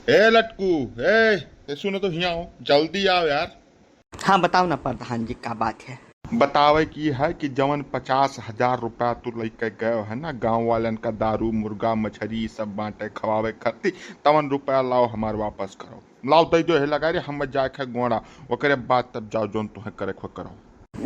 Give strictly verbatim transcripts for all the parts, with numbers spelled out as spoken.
ए लटकू, ए, ए सुनो तो, हियाँ आओ, जल्दी आओ यार। हाँ, बताओ ना प्रधान जी, का बात है? बतावे की है कि जवन पचास हजार रुपया तू लइके गयो है ना, गाँव वालन का दारू, मुर्गा, मछरी, ई सब बांटे खवावे खातिर, तवन रुपया लाओ, हमार वापस करो। लाओ, दे दो, हे लगा रे, हम जाए खे गोड़ा, ओकरे बाद तब जाओ, जौन तुहें करे खो करो।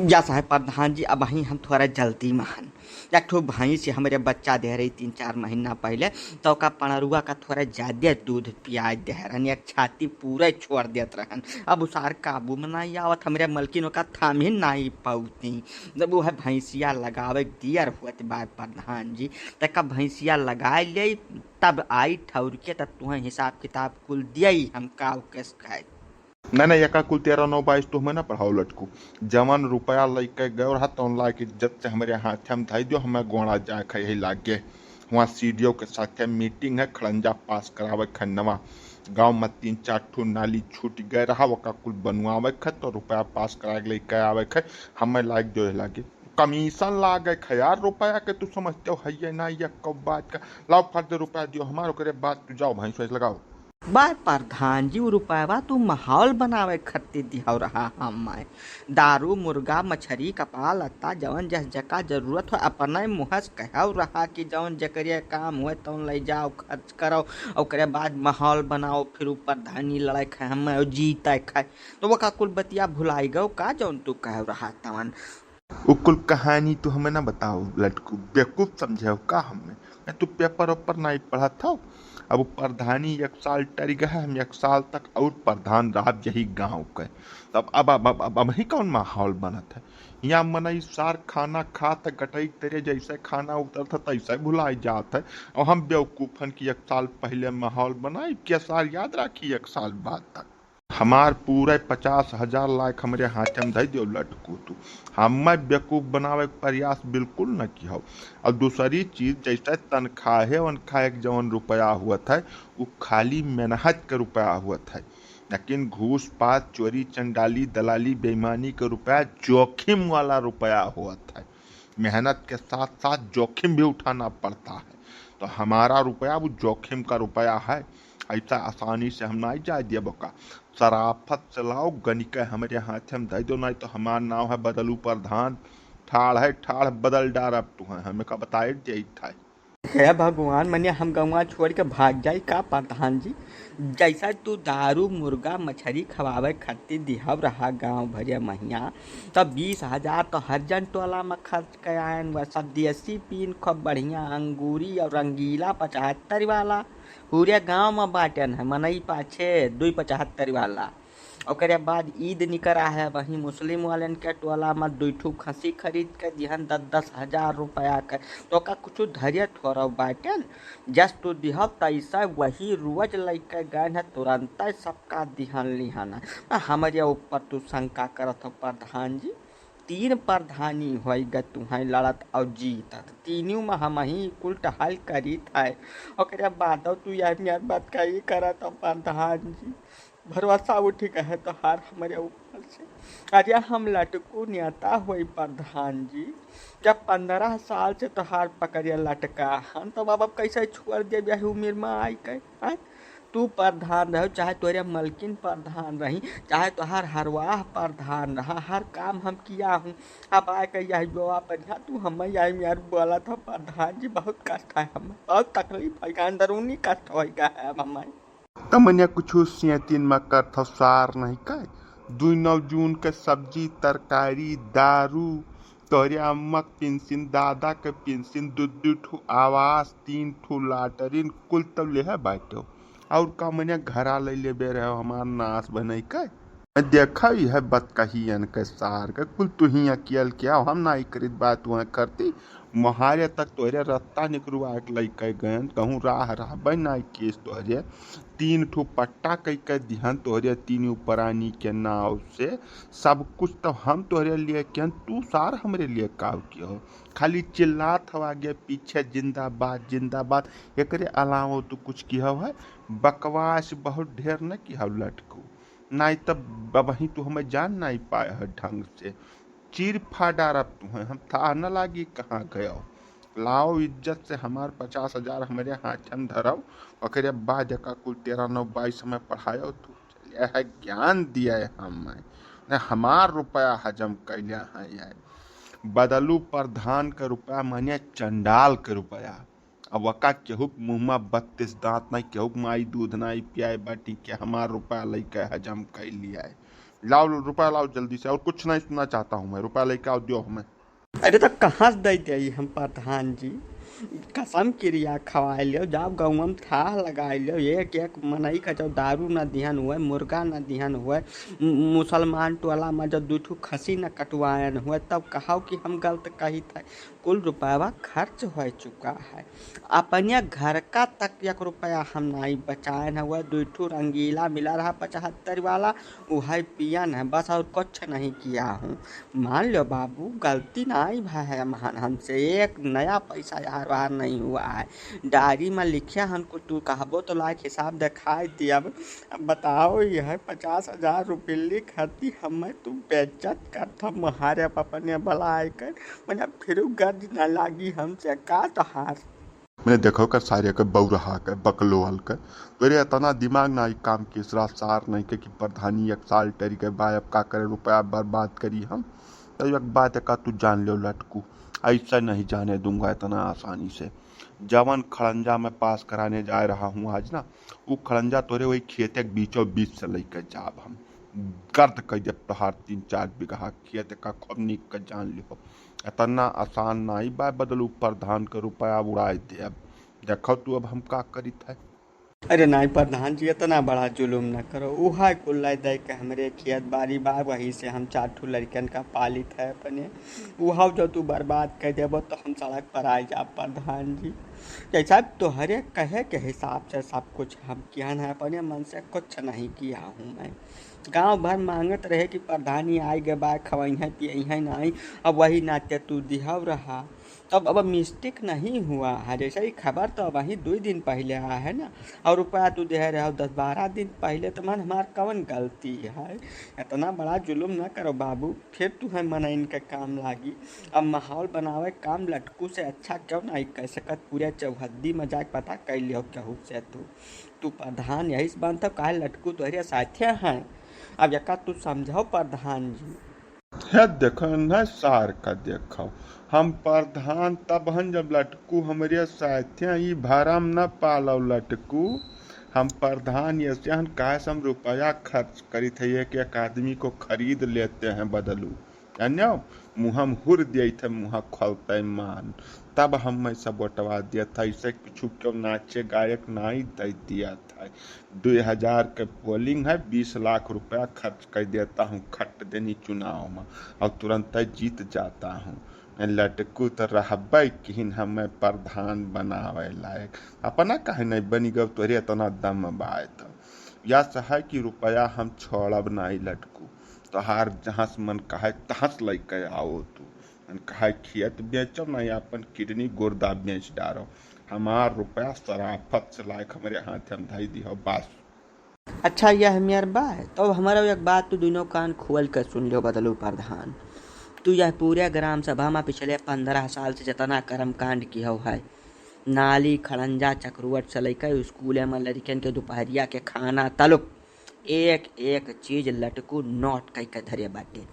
या साहब प्रधान जी, अबहीं हम थोड़ा जल्दी में हन। एक ठो भैंस हमरे बच्चा दे रही तीन चार महीना पहले, तो ओका पड़रुआ का थोड़ा ज्यादा दूध पियाए दे रहन, एक छाती पूरा छोड़ देत रहन। अब उ सार काबू में नाहीं आवत, हमरे मलकिन ओका थाम ही नाहीं पाउती। जब वह भैंसिया लगावे दियर हुअत बा प्रधान जी, त का भैंसिया लगाए ले, तब आई ठौर के, तब तुहें हिसाब किताब कुल दियई, हम का केस खाए। नहीं, नहीं, एका कुल तेरह नौ बाईस तो हमें ना पढ़ाओ लटकू। जवन रुपया लइके गयो रहा, तौन लाइके जब से हमरे हाथ में धई दियो, हमें गोड़ा जाए खाए यही लागे। वहाँ सीडीओ के साथे मीटिंग है, खड़ंजा पास करावे खन्नवा। गाँव में तीन चार ठो नाली छूट गए रहा, ओका कुल बनवावे खे, तो रुपया पास करा के लइके आवे खे, हमें लाग दियो यही लागे। कमीशन लागे खे यार, रुपया के तू समझते हो है ये ना, ये कब बात का। लाओ फट दे रुपया दियो हमार, ओकरे बाद तू जाओ भैंस वैंस लगाओ। बा प्रधान जी, उ रुपयवा तू माहौल बनावे खातिर दिहौ रहा हमें। दारू, मुर्गा, मछरी, कपड़ा लत्ता, जवन जस जका जरूरत हो, अपने मुँह से कहौ रहा कि जवन जकरे काम होए, तवन लइ जाओ, खर्च करो, ओकरे बाद माहौल बनाओ, फिर उ प्रधानी लड़े खाए हमें और जीते खाए। तो वो का कुल बतिया भुलाई गयो का, जवन तू कहौ रहा तवन? उ कुल कहानी तू हमें ना बताओ लटकू, बेवकूफ समझे हो का हमें? मैं तू पेपर ओपर नहीं पढ़त हो। अब उ प्रधानी एक साल टरि गए, हम एक साल तक और प्रधान रहब यही गाँव के। तब अब, अब, अब, अब, अब ही कौन माहौल बनत है? यहाँ मनई सार खाना खात है, गटई तरे जैसे खाना उतरत है, तैसे भुलाई जात है। और हम बेवकूफन की एक साल पहले माहौल बनाई, के सार याद राखी एक साल बाद तक? हमार पूरे पचास हजार लाख हमरे हाथे में धई दियो लटकू तू। हमें बेवकूफ बनावे के प्रयास बिल्कुल न किहो। और दूसरी चीज, जैसे तनख्वाहे वनख्वाहे के जवन रुपया हुअत है, उ खाली मेहनत के रुपया हुअत है, लेकिन घूस पास, चोरी चंडाली, दलाली, बेईमानी के रुपया जोखिम वाला रुपया हुअत है। मेहनत के साथ साथ जोखिम भी उठाना पड़ता है। तो हमारा रुपया वो जोखिम का रुपया है, ऐसा आसानी से हम नहीं जाए दिया बका। शराफत से लाओ, गनिका हमरे हाथे में धई दो, नहीं तो हमार नाव है बदलू प्रधान। ठाड़ है ठाड़, बदल डारब तुहें, हमें का बताए देत है। हे भगवान, मने हम गौवा छोड़ के भाग जाई का प्रधान जी? जैसा तू दारू, मुर्गा, मछरी खवावे खातिर दिहब रहा गाँव भरिया महिया, तब बीस हजार तो हरिजन टोला में खर्च के आयन, वह सब देसी पीन खूब बढ़िया अंगूरी और रंगीला पचहत्तर वाला पूरे गाँव में बाटन है, मनई पाछे दुई पचहत्तर वाला। ओकरे बाद ईद निकरा है, वही मुस्लिम वालन के टोला में दुई ठो खसी खरीद के दिहन दस दस हजार रुपया के। तो का कुछ धैर्य थोड़ा बाटन, जस तू दिहल तैसे वही रोज लइके गए हैं, तुरंत सबका दिहन लिहन। आ हमरे ऊपर तू शंका करत हो प्रधान जी, तीन प्रधानी होई गए तुहें लड़त और जीतत, तीनों में हम ही कुल टहल करीत है। ओकरे बाद तू यार मियार बात का ही करत हो प्रधान जी। भरोसा उठ गए तोहार हमरे ऊपर से। अरे हम लटकू नेता होई प्रधान जी, जब पन्द्रह साल से तोहार पकड़िया लटका हन, तब अब, अब कैसे छोड़ देब यही उम्र में आई के, हैं? तू प्रधान रहो, चाहे तोरे मलकिन प्रधान रही, चाहे तोहार हरवाह प्रधान रहा, हर काम हम किया हूँ। अब आए के यही गोवा पर यहाँ तू हमें यही यार बोला था प्रधान जी, बहुत कष्ट है हमें, बहुत तकलीफ है, अंदरूनी कष्ट होई गया है अब हमें। त मने कुछ सियतिन में करत हो सार नहीं का? दुई नौ जून के सब्जी, तरकारी, दारू, तोहरे अम्मा के पेंशन, दादा के पेंशन, दू दू ठो आवास, तीन ठो लाटरिन, कुल तब लेहे बाटो। और का मने घरा ले लेबे रहे, हमार नाश बने का? देखा ही है बतकहियन के सार के, कुल तू ही अकियल के आओ, हम ना करीत बात वहाँ करती। मोहारे तक तोहरे रस्ता निकरुआ के लइके गयन, कहूँ राह रहबे ना केस तोहरे। तीन ठो पट्टा कइके दिहन तोहरे तीनों प्राणी के नाव से। सब कुछ तो हम तोहरे लिए किहन, तू सार हमरे लिए काव कियो? खाली चिल्लात हव आगे पीछे जिंदाबाद, जिंदाबाद। एकरे अलावा तू कुछ किहव है? बकवास बहुत ढेर न किहव लटकू। नाहीं तब बबही तू हमें जान नाहीं पाए है ढंग से। चीर फाड़ डारब तुहें, हम थाह न लागी कहाँ गयो। लाओ इज्जत से हमार पचास हजार हमरे हाथन धरव, ओकरे बाद एका कुल तेरह नौ बाईस हमें पढ़ायो तू। चलिया है ज्ञान दिया है हमें, न हमार रुपया हजम कैले है यार। बदलू प्रधान के रुपया माने चंडाल के रुपया। अब वका केहू के मुँह में बत्तीस दांत नहीं, केहू के माई दूध नहीं पियाए बाटी के हमार रुपया लइके हजम कैलिया है। लाओ रुपया लाओ जल्दी से, और कुछ नहीं सुनना चाहता हूँ मैं, रुपया लइके आओ, दियो हमें। अरे तो कहाँ से दे दे हम प्रधान जी, कसम किरिया खवाए लियो, जाओ गौवा में थाह लगाए लियो, एक एक मनई का जो दारू ना दिहन हुए, मुर्गा ना दिहन हुए, मु-, मुसलमान टोला में जो दू ठो खसी न कटवायन हुए, तब कहो कि हम गलत कही थे। कुल रुपया खर्च हो चुका है, अपने घर का तक एक रुपया हम नहीं बचायन हुए, दू ठो रंगीला मिला रहा पचहत्तर वाला, वही पियन है बस, और कुछ नहीं किया हूँ। मान लो बाबू, गलती नाई भा है महान, हमसे एक नया पैसा यार बाहर नहीं हुआ है। डायरी में लिखे हन को, तू कहबो तो लायक हिसाब दिखाई दियब। अब बताओ, यह पचास हजार रुपये लिख हती, हमें तू बेइज्जत करत हम, मुहारे पर अपने बुलाए कर, मतलब फिर गर्ज न लागी हमसे का तोहार। मैंने देखो कर सारे के बौरहा के, बकलोल के, तोरे इतना दिमाग ना ई काम की, इसरा सार नहीं के कि प्रधानी एक साल टरी के बा, अब का करे, रुपया बर्बाद करी हम। तो एक बात का तू जान लो लटकू, ऐसा नहीं जाने दूंगा इतना आसानी से। जवन खड़ंजा में पास कराने जा रहा हूँ आज ना, उ खड़ंजा तोरे वही खेते के बीचों बीच से लेके जाब हम। गर्द कह देब तोहार तीन चार बीघा खेत का, खूब निक के जान लिहो। इतना आसान नाई बा बदलू प्रधान के रुपया उड़ाए देब। देखो तू अब हम का करित है। अरे नाई प्रधान जी, इतना बड़ा जुलुम न करो। उहा कुल लाई दे के हमरे खेत बारी बा, वही से हम चार ठो लड़कन का पालित है अपने। उहा जो तू बर्बाद कर देबो तो हम सड़क पर आ जाब प्रधान जी। जैसा तोहरे कहे के हिसाब से सब कुछ हम किहन है, अपने मन से कुछ नहीं किया हूँ मैं। गांव भर मांगत रहे कि प्रधानी आए गे बा, खवइहें पियइहें नाई, अब वही नाते तू दिहव रहा। तब अब मिस्टेक नहीं हुआ है, जैसे ही खबर तो वही दो दिन पहले आया है ना, और रुपया तू दे रहे हो दस बारह दिन पहले, तो मन हमार कवन गलती है? इतना बड़ा जुलुम ना करो बाबू, फिर तू है मन इनके काम लागी। अब माहौल बनावे काम लटकू से अच्छा क्यों नहीं कर सकत? पूरे चौहद्दी मजाक पता कर लियो केहू से तू। तू प्रधान यही से बनत हो, काहे लटकू तोहरे साथे हैं। अब एका तू समझाओ प्रधान जी। हे देखो न सार का देखो, हम प्रधान तब हन जब लटकू हमरे साथे, ई भरम न पालो लटकू। हम प्रधान ऐसे हन काहे से हम रुपया खर्च करित है, एक एक आदमी को खरीद लेते हैं बदलू। जान्यो, मुँह में हुर दियत है, मुँह खोलते मान। तब हम मैं सब वोटवा दियत है, ऐसे कुछ क्यों नाचे गायक नाई दे दियत है। दो हजार के पोलिंग है, बीस लाख रुपया खर्च कर देता हूँ, खट देनी चुनाव में, और तुरंत जीत जाता हूँ। लटकू तो रहबे किहिन हमें प्रधान बनावे लायक, अपना काहे नहीं बनी गब, तोहरे इतना दम बाय तो। या सहाय कि रुपया हम छोड़ब नहीं लटकू, तोहार जहाँ से मन कहे तहाँ से लेके आओ तू। मन कहे खेत बेचब नहीं, अपन किडनी गुर्दा बेच डारो, हमार रुपया सराफत से लायक हमरे हाथ हम धई दिहो बस। अच्छा, यह मेर बा, तो अब हमारा एक बात तू दोनों कान खोल के सुन लियो बदलू प्रधान। तू यह पूरे ग्राम सभा में पिछले पन्द्रह साल से जितना कर्म कांड किहो है, नाली, खड़ंजा, चकरुवट से लेकर स्कूल में लड़कियन के दोपहरिया के खाना तलुक एक एक चीज लटकू नोट कई के धरे बाटे।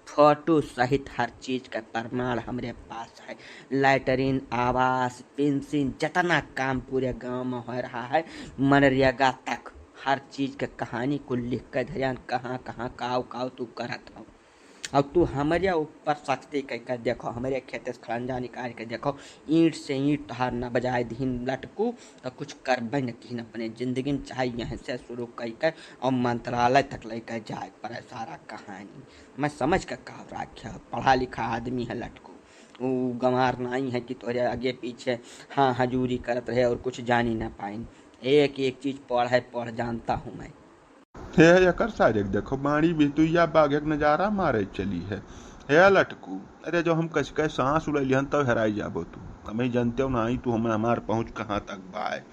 फोटो सहित हर चीज का प्रमाण हमरे पास है। लैटरिन, आवास, पेंशन, जितना काम पूरे गांव में हो रहा है, मनरेगा तक, हर चीज के कहानी कुल लिख के धरे हन, कहाँ कहाँ काव काव तू करत हो। अब तू हमरे ऊपर सख्ती कई के देखो, हमरे खेत से खड़ंजा निकाल के देखो, ईंट से ईंट तोहार न बजाए दीन लटकू, तो कुछ करबे न किहिन अपने जिंदगी में, चाहे यहीं से शुरू कई के और मंत्रालय तक लेके जाए पर सारा कहानी। मैं समझ के कह रखे, पढ़ा लिखा आदमी है लटकू, ऊ गंवार नाई है कि तोहरे आगे पीछे हाँ हजूरी करत रहे और कुछ जानी ना पाइन। एक एक चीज पढ़ है, पढ़ जानता हूँ मैं। हे एकर सारे के देखो, बाड़ी बितुइया बाघ एक नजारा मारे चली है। हे लटकू, अरे, जब हम कस के सांस उड़ैलिहन, तब हेराई जाबो तू। हमें जानते हो ना, आई तू हमें, हमार पहुँच कहाँ तक बा है।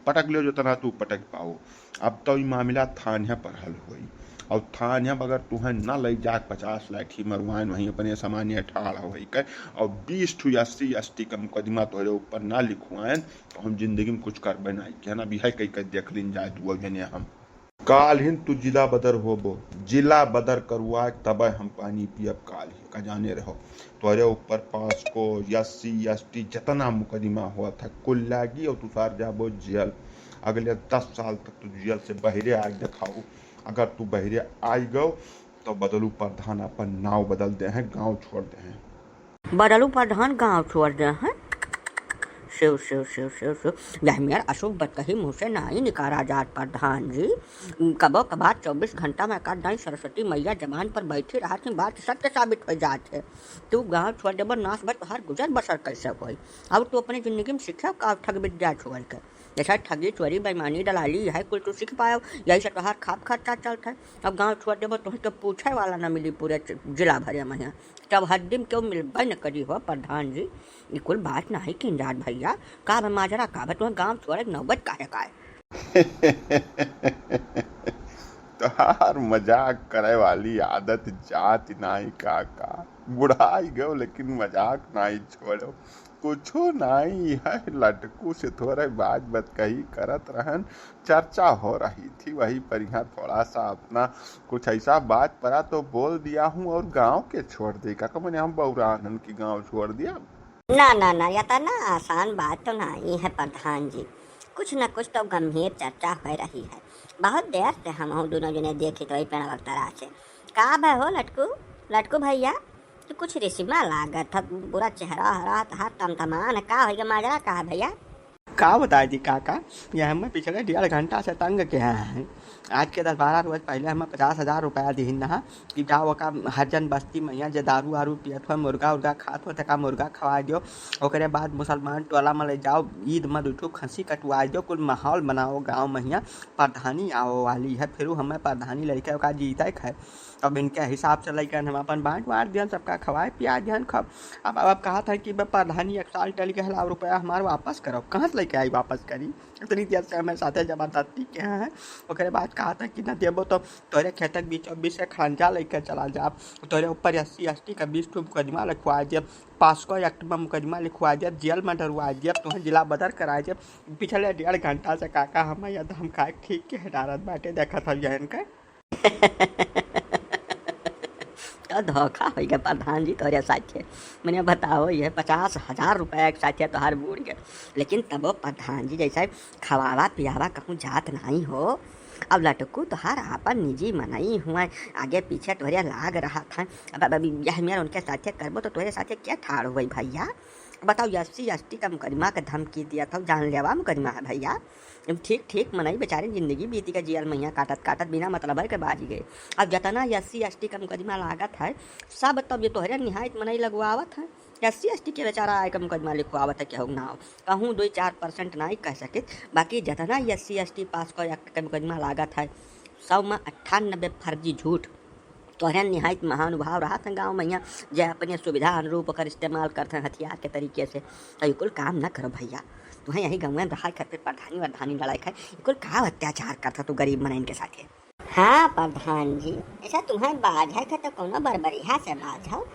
पटक लियो, जितना तू पटक पाओ। अब तो ई मामला थाने पर हल होई। और थाने में अगर तुहें ना ले जाके पचास लाठी मरवाएन, वहीं अपने सामान्य ठाड़ होई के, और बीस ठू एस सी एस टी का मुकदमा तोहरे ऊपर ना लिखवाएन, तो हम जिंदगी में कुछ करबे नहीं। क्या ना, बिहाई कई कर देख लीन जाए तू, अब जने हम। काल्हिन तू जिला बदर होबो, जिला बदर करवाए तबे हम पानी पियब काल्हि, का जाने रहो। तोहरे ऊपर POCSO, S C S T जितना मुकदमा होत है, कुल लागी और तू सार जाबो जेल। अगले दस साल तक तू जेल से बहरे आग देखाओ। अगर तू बहरे आई गो, तो बदलू प्रधान अपन नाव बदल दे हैं, गाँव छोड़ दे हैं। बदलू प्रधान गाँव छोड़ दे हैं। शिव, शिव, शिव, शिव, शिव। यह मेर अशुभ बतकही मुँह से नाई निकारा जात प्रधान जी। कबो कभार चउबीस घंटा में एकाध दाई सरस्वती मैया जबान पर बैठी रहत ही, बात सत्य साबित हो जात है। तू गाँव छोड़ देबो, नाश भर तोहार गुजर बसर कैसे होई? अब तू अपनी जिंदगी में सीखे का ठग विद्या छोड़ के? जैसा ठगी, चोरी, बेईमानी, दलाली, यह कुल तू सीख पायो, यही से तोहार खाप खर्चा चलत है। अब गाँव छोड़ देबो, तुहें के पूछे वाला न मिली पूरे च-, जिला भरे में। तब हर दिन क्यों मिलबे न करी हो प्रधान जी। ई कुल बात नहीं किन जात भैया, का बे माजरा, का बे तुहें गाँव छोड़े के नौबत काहे का है? तोहार मजाक करे वाली आदत जात नाई काका। बुढ़ाई गयो लेकिन मजाक नाई छोड़ो। कुछो नाई है, लटकू से थोड़े बात बतकही करत रहन, चर्चा हो रही थी, वही पर यहाँ थोड़ा सा अपना कुछ ऐसा बात पड़ा तो बोल दिया हूँ और गाँव के छोड़ दे। काका, मने हम बौरान हन कि गाँव छोड़ दिया। ना, ना, ना, इतना आसान बात तो नाई है प्रधान जी। कुछ न कुछ तो गंभीर चर्चा हो रही है। बहुत देर से हम दोनों जने देखित वही पेड़वा के तरह से। का भय हो लटकू, लटकू भैया, तू कुछ रिसिमा लागत है, पूरा चेहरा हरा तहार तमतमान है। का होइगा, माजरा का है भैया? का बताई दी काका, ये हमें पिछले डेढ़ घंटा से तंग के हैं। आज के दस बारह रोज पहले हमें पचास हजार रुपया दिहिन ना कि जाओ ओका हरिजन बस्ती में यहाँ जे दारू वारू पियत हो, मुर्गा उर्गा खात हो, तका मुर्गा खवाए दियो। ओकरे बाद मुसलमान टोला में ले जाओ, ईद में दू ठो खसी कटवाए दियो, कुल माहौल बनाओ गाँव में। यहाँ प्रधानी आओ वाली है, फिर हमें प्रधानी लड़के का जीते खाए। अब इनके हिसाब से लइकन हम अपन बाँट वाँट दिहन, सबका खवाए पिया दिहन। खब अब, अब, अब कहत है कि बे प्रधानी एक साल टल गए, लाओ रुपया हमार वापस करो। कहाँ से लेके आई वापस करी? इतनी देर से हमें साथे जबरदस्ती के हैं। ओकरे बाद कहत है कि न देबो तो तोरे खेतक बीचों बीच से खड़ंजा लेके चला जाब, तोरे ऊपर एस सी एस टी का बीस ठो मुकदमा लिखवा दियब, पास्को एक्ट में मुकदमा लिखवा दियब, जेल में डरवा दियब, तुहें जिला बदर करा दियब। पिछले डेढ़ घंटा से काका हमें यह धमकाए ठीक के डारत बाटे, देखत हव यहन के। तो धोखा होइ गए प्रधान जी तोरे साथे। मने बताओ, ये पचास हजार रुपया एक साथे तोहार बूड़ गए, लेकिन तबो प्रधान जी जैसे खवावा पियावा कहूँ जात नाई हो। अब लटकू तोहार आपन निजी मनई हुआ, आगे पीछे तोहरे लाग रहा था। अब, अब, अब यह मेर उनके साथे करबो तो तोहरे साथे क्या ठाड़ हुई भैया? बताओ, एस सी एस टी का मुकदमा का धमकी दिया था, जानलेवा मुकदमा है भैया। अब ठीक ठीक मनई बेचारे जिंदगी बीती का जियल मैया काटत काटत बिना मतलब के बाजी गए। अब जतना एस सी एस टी का मुकदमा लागत है, सब तब ये तोहरे निहायत मनई लगवावत है। एस सी एस टी के बेचारा आए का मुकदमा लिखवावत है, केहू नाव कहूँ दो चार परसेंट नाई कह सकित, बाकी जतना S C S T POCSO act का मुकदमा लागत है, सौ में अट्ठानबे फर्जी झूठ। तोहरे निहायत महानुभाव रहत हैं गाँव मैया, जे अपने सुविधा अनुरूप ओकर इस्तेमाल करत हैं हथियार के तरीके से। तो ये कुल काम न करो भैया, तुहें यही गाँव में रहा खातिर प्रधानी वरधानी लड़ाई खाए, ये कुल का अत्याचार करत है तू गरीब मनइन के साथे? हाँ प्रधान जी, ऐसा तुहें बाझे के तो कोनो बरबरिया से बाझो,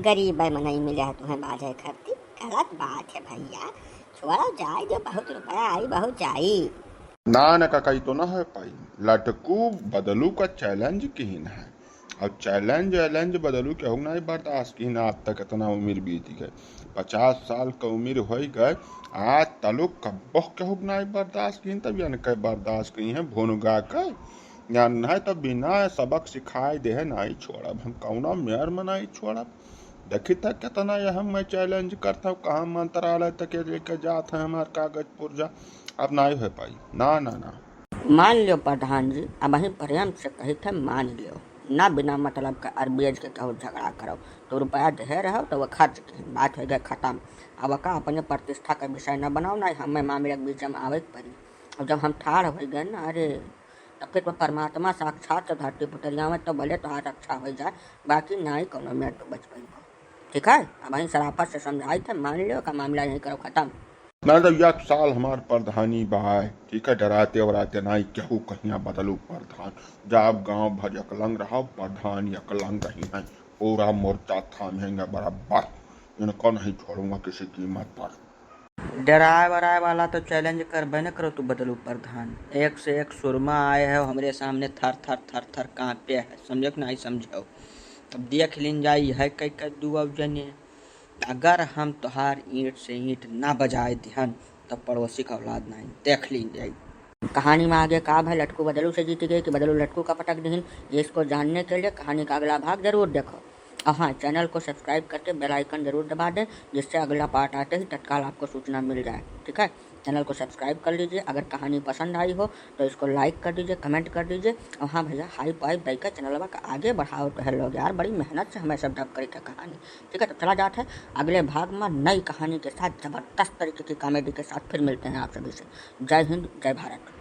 गरीब मनई मिले है तुहें बाझे खातिर, गलत बात है भैया। छोड़ो, जाए दो, बहुत रुपया आई, बहुत जाई। ना, ना काका, ई तो ना हो पाई। लटकू बदलू का चैलेंज किहिन है। और चैलेंज, चैलेंज बदलू के हो ना बर्दाश्त किहिन, आज तक इतना उम्र बीत गए, पचास साल का उम्र हो गए, आज तलुक कब्बो के हो ना बर्दाश्त किहिन, तब यान के बर्दाश्त किहिन है भोनुगा के। यान नहीं तो बिना सबक सिखाए दे है, नहीं छोड़ब हम, कौनो मेर में नहीं छोड़ब। देखी त केतना ये हम मैं चैलेंज करत हूँ, कहाँ मंत्रालय तक ये लेके जात है हमार कागज पुर्जा। अब नाई हो पाई, ना, ना, ना। मान लियो प्रधान जी, अब वहीं प्रेम से कही थे, मान लियो ना, बिना मतलब का अरबेज के कहूँ झगड़ा करो। तो रुपया दे रहो तो वो खर्च की बात हो गई खत्म। अब का अपने प्रतिष्ठा का विषय ना बनाओ, ना हमें मामले के बीच में आवे के पड़ी। और जब हम ठाड़ हो गए ना, अरे, अब फिर परमात्मा साक्षात से धरती पर उतरियावे तो भले तोहार रक्षा हो जाए, बाकी नाई कौनो मेर तू बच पइबो। ठीक है, अब वहीं शराफत से समझाई थे, मान लियो का मामला यहीं करो खत्म। ना तो एक साल हमार प्रधानी बाय, ठीक है, डराते वराते नाई केहू कहिया बदलू प्रधान। जाब गांव भर एकलंग रहो, प्रधान एकलंग रही हैं, पूरा मोर्चा थामेंगे बराबर, इनको नहीं छोड़ूंगा किसी कीमत पर। डराए वराए वाला तो challenge करबे न करो तू बदलू प्रधान। एक से एक सुरमा आए है हमरे सामने, थर थर थर थर कांपे है, समझो कि नहीं समझो? तब देख लीन जाई है कई कई दू अब जने। अगर हम तोहार ईंट से ईंट ना बजाए दिहन, तब पड़ोसी का औलाद नहीं, देख लीन जाई। कहानी में आगे का भय, लटकू बदलू से जीत गए कि बदलू लटकू का पटक दिहन, ये इसको जानने के लिए कहानी का अगला भाग जरूर देखो। और हाँ, channel को subscribe करके bell icon जरूर दबा दें, जिससे अगला part आते ही तत्काल आपको सूचना मिल जाए। ठीक है, channel को subscribe कर लीजिए। अगर कहानी पसंद आई हो तो इसको like कर दीजिए, comment कर दीजिए। और हाँ भैया, hype वाइप दे के चैनलवा का आगे बढ़ाओ तो है लोग यार, बड़ी मेहनत से हमें सब dub करी था कहानी। ठीक है, तो चला जात है अगले भाग में नई कहानी के साथ, जबरदस्त तरीके की comedy के साथ फिर मिलते हैं आप सभी से। जय हिंद, जय भारत।